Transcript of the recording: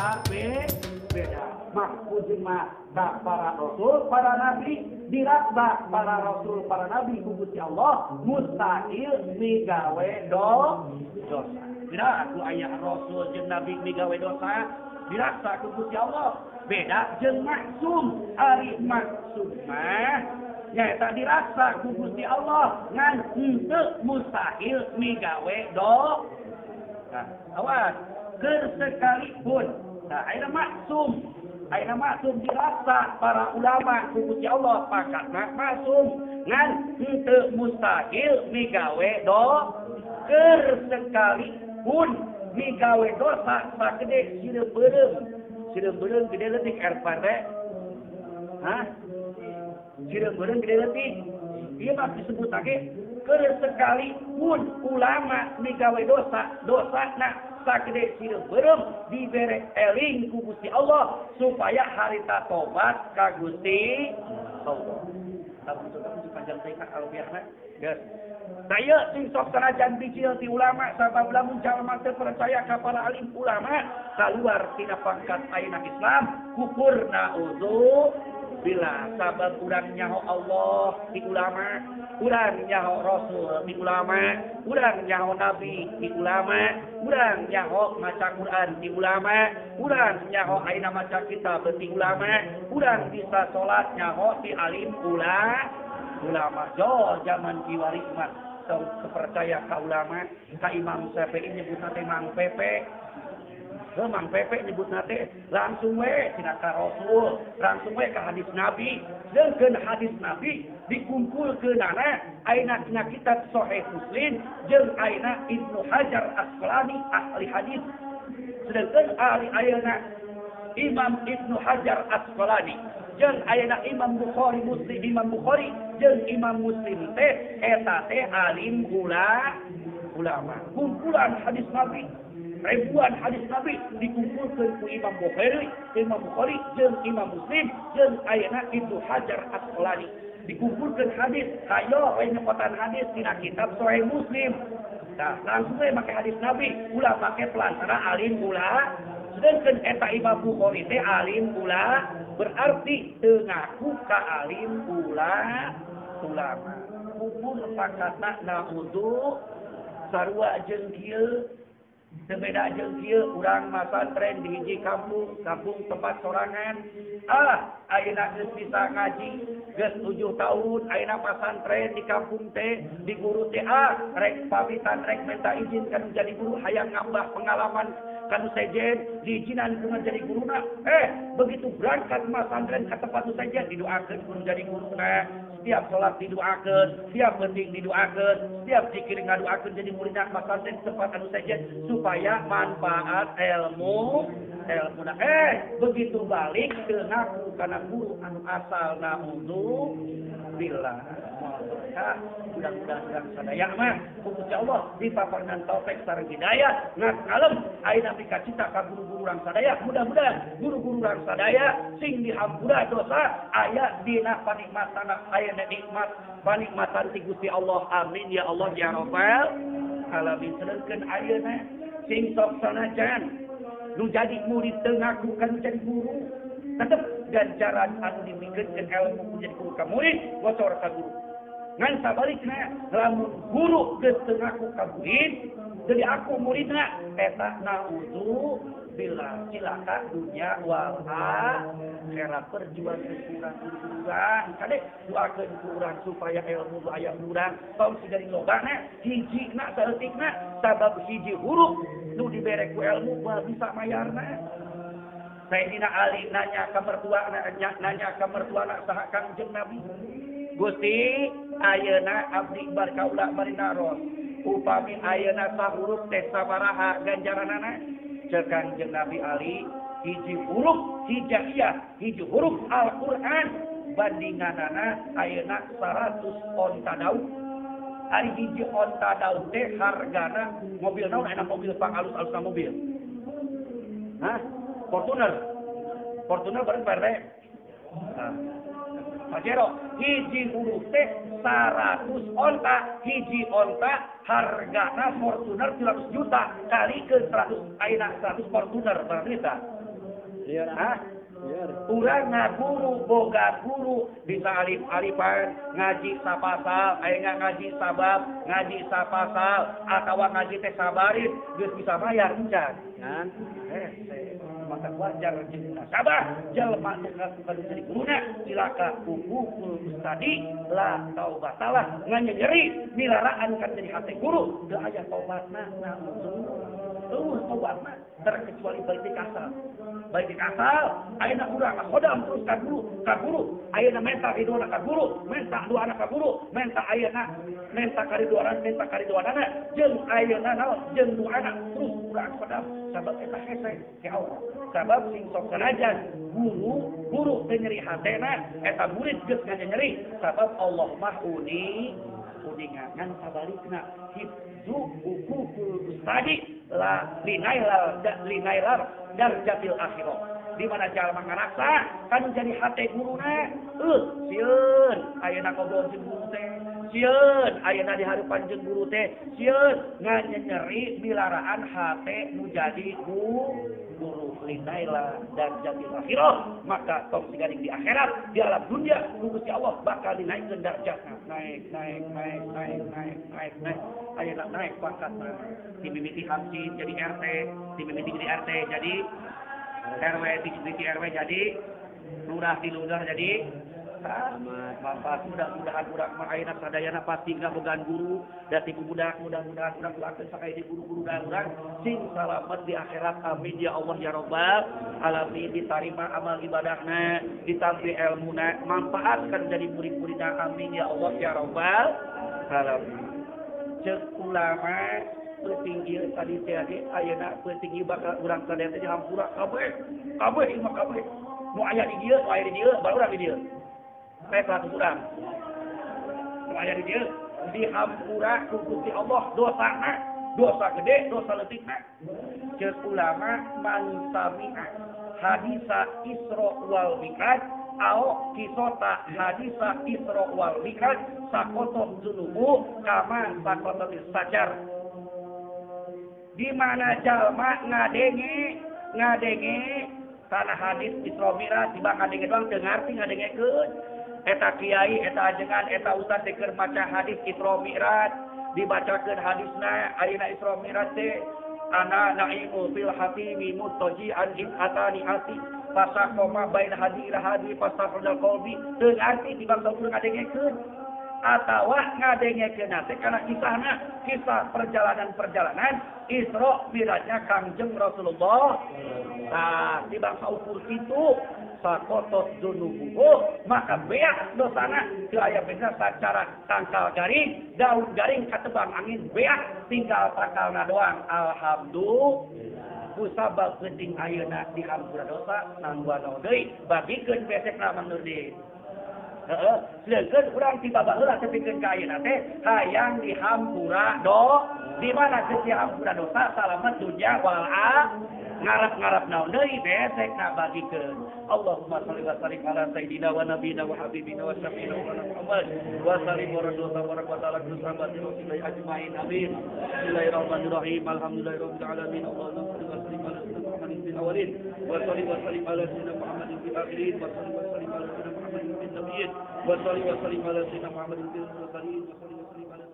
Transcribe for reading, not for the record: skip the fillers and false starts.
Beda beda mahfuz mah ka para rasul para nabi dirakba para rasul para nabi ku Gusti Allah mustahil migawe dosa. Beda ku aya rasul jeung nabi migawe dosa diraksa ku Gusti Allah. Beda jeung maksum ari maksum mah nyaeta diraksa ku Gusti Allah ngan henteu mustahil migawe dosa. Awas keur sekalipun nah ayeuna maksum ayeuna maksum dirasa para ulama ku Gusti Allah pakatna maksum ngan henteu mustahil migawe dosa keur sekalipun migawe dosa sagede sireum beureum gede leutik erpare hah sireum beureum gede leutik ieu mah disebutake keur sekalipun ulama migawe dosa dosana sagede sireum beureum dibere eling ku Gusti Allah supaya harita tobat ka Gusti Allah. Lamun sok panjang teh ka albiahna geus. Saya sing sok sanajan bijil ti ulama sabab lamun jalma teu percaya ka para alim ulama kaluar tina pangkat ayeuna Islam kufur naudzu billah sabab urang nyaho Allah ti ulama, urang nyaho Rasul ti ulama, urang nyaho Nabi ti ulama, urang nyaho maca Quran ti ulama, urang nyaho ayeuna maca kitab ti ulama, urang bisa salat nyaho ti alim ulama. Jo zaman kiwari mah tong kepercaya ka ulama, ka Imam Syafi'i nyebutna teh Mang Pepe. Heuh Mang Pepe nyebutna teh langsung we tina ka Rasul, langsung we ka hadis Nabi. Sedengkeun hadis Nabi dikumpulkeunana ayeuna dina kitab Sahih Muslim jeung ayeuna Ibnu Hajar Asqalani ahli hadis. Sedengkeun ahli ayeuna Imam Ibnu Hajar Asqalani jeung ayeuna Imam Bukhari Muslim, Imam Bukhari jeung Imam Muslim teh eta teh alim ulama. Kumpulan hadis Nabi, ribuan hadis Nabi dikumpulkeun ku Imam Bukhari, jeung Imam Muslim jeung ayeuna Ibnu Hajar Asqalani. Dikumpulkeun hadis, hayo we nyepotan hadis dina kitab Sahih Muslim. Tah langsung we make hadis Nabi, ulah make pelantara alim ulama. Sedangkan eta Imam Bukhari teh alim ulama, berarti teu ngaku ka alim ulama. Kumpul pakatna naudzu sarua jeung kieu, teu beda jeung kieu urang masantren di hiji kampung, kampung tempat sorangan. Ah, ayeuna geus bisa ngaji, geus 7 tahun ayeuna pasantren di kampung teh, di guru teh ah, rek pamitan rek minta izin kan jadi guru hayang nambah pengalaman kanu sejen diizinan ku jadi guruna. Begitu berangkat masantren ka tempat nu sejen didoakeun ku jadi guruna. Setiap salat didoakeun, setiap penting didoakeun, setiap zikir ngadoakeun jadi muridna masantren tempat anu sejen supaya manfaat ilmu ilmuna. Begitu balik teu ngaku kana guru anu asal naudzu billah. Mudah-mudahan urang sadaya mah ku Gusti Allah dipaparnan taufik sareng hidayah ngalem ayeuna mikacita ka guru-guru urang sadaya. Mudah-mudahan guru-guru urang sadaya sing dihampura dosa aya dina panikmatan aya nikmat panikmatan ti Gusti Allah. Amin ya Allah ya Rabbal alamin. Sedengkeun ayeuna sing sok sanajan nu jadi murid teu ngaku ka nu jadi guru tetep ganjaran anu dibikeun ilmu ku jadi guru ka murid bocor ka guru. Ngan sabalikna lamun guru geus teu ngaku ka murid jadi aku muridna eta naudzu billah cilaka dunya wal akhirat. Perjuangan kurang guru-guruan kade doakeun ku urang supaya ilmu aya urang tong siga lobana hijina saeutikna sabab hiji huruf nu dibere ku ilmu moal bisa mayarna. Sayyidina Ali nanya ka mertuana, nanya ka mertuana saha Kangjeng Nabi. Gusti ayeuna abdi bar kaula bari naros upami ayeuna sahuruf teh sabaraha ganjaranana? Ceuk Kangjeng Nabi Ali hiji huruf hijaiyah, hiji huruf Al-Qur'an bandinganana ayeuna 100 onta daun. Ari hiji onta daun teh hargana mobil naon enak mobil pangalus-alusna mobil. Hah? Fortuner. Fortuner bareng Pak RT. Nah. Pajero, hiji huruf teh 100 onta, hiji onta hargana Fortuner 300 juta kali ke 100 ayeuna 100 Fortuner barang eta. Hah? Urang ngaguru boga guru bisa alif-alifan ngaji sapasal aya ngaji sabab ngaji sapasal atawa ngaji teh sabarin geus bisa bayar encan kan hese maka wajar jeung nasabah jelema teh ngaku jadi guruna cilaka ukukul ustadi la taubatalah nganyeri milaraan kan jadi hate guru teu aya taubatna eueuh taubatna terkecuali balik kasal. Balik kasal ayeuna urang khodam terus ka guru ayeuna menta ridona ka guru menta doana ka guru menta ayeuna menta karidoan menta karidoanana jeung ayeuna naon jeung doana terus urang khodam sabab eta hese ke Allah sabab sing sok sanajan guru teu nyeri hatena eta murid geus nyeri sabab Allah mah uni uninga ngan sabalikna hifzu ukukul ustadi la linailal linailar darjatil akhirah di mana jalma ngarasa kan jadi hate guruna sieun ayeuna ngobrol jeung guru teh sieun ayeuna di hareupan jeung guru teh sieun nganyeri milaraan hate nu jadi guru linaila darjatil akhirah maka tong sigaring di akhirat di alam dunia Gusti Allah bakal dinaikkeun darjatna naik naik naik naik naik naik naik ayeuna naik pangkatna di mimiti hamsin jadi RT di mimiti jadi RT jadi RW di RW jadi lurah di lurah jadi manfaat mudah-mudahan urang mah ayeuna sadayana pasti ngabogaan guru da ti budak mudah-mudahan urang doakeun sakaya di guru-guru da urang sing salamet di akhirat amin ya Allah ya rabbal alamin ditarima amal ibadahna ditampi elmuna manfaatkan jadi murid-muridna amin ya Allah ya rabbal alamin. Ceuk ulama peuting ieu tadi teh ayeuna peuting ieu bakal urang sadaya teh hampura kabeh kabeh imah kabeh nu aya di dieu nu aya di dieu baru urang di dieu teh 100 urang nu aya di dieu dihampura ku Gusti Allah dosana dosa gede dosa leutikna. Ceuk ulama man sami'a hadisa Isra wal Mi'raj ao kisota hadisa Isra wal Mi'raj sakoto dzunubu kama sakoto sajar. Di mana jalma ngadenge kana hadis Isra Mi'raj tiba ngadenge doang teu ngarti ngadengekeun eta kiai eta ajengan eta ustaz teh keur maca hadis Isra Mi'raj dibacakeun hadisna ayeuna Isra Mi'raj teh ana na'imu fil hatimi muttaji'an in atani ati fasaqoma bain hadi ila hadi fasaqal qalbi teu ngarti tibang saur ngadengekeun atawa ngadengekeun teh kana kisahna kisah perjalanan-perjalanan Isra Mi'rajnya Kangjeng Rasulullah. Nah, di bangsa ukur kitu sakotot dzunubuhu maka beak dosana teu aya beda sacara tangkal garing daun garing katebang angin beak tinggal tangkalna doang. Alhamdulillah kusabab penting ayeuna dihampura dosa nangguan deui bagikeun besekna Mang Nurdin. Heeh, sedengkeun urang ti baheula tepikeun ka ayeuna teh hayang dihampura do di mana geus dihampura dosa salamet dunya wal ngarap-ngarap naon deui besekna bagikeun. Allahumma shalli wa sallim ala sayyidina wa nabiyina wa habibina wa syafi'ina wa Muhammad wa sallim wa tabaraka wa ta'ala bi sahabati rasulillah ajmain amin. Bismillahirrahmanirrahim. Alhamdulillahirabbil alamin. Allahumma shalli wa sallim ala sayyidina Muhammadin fil awwalin wa salli wa sallim ala sayyidina Muhammadin fil akhirin wa salli wa sallim ala sayyidina Muhammadin fil nabiyyin wa salli wa sallim ala sayyidina Muhammadin fil mursalin wa salli wa sallim ala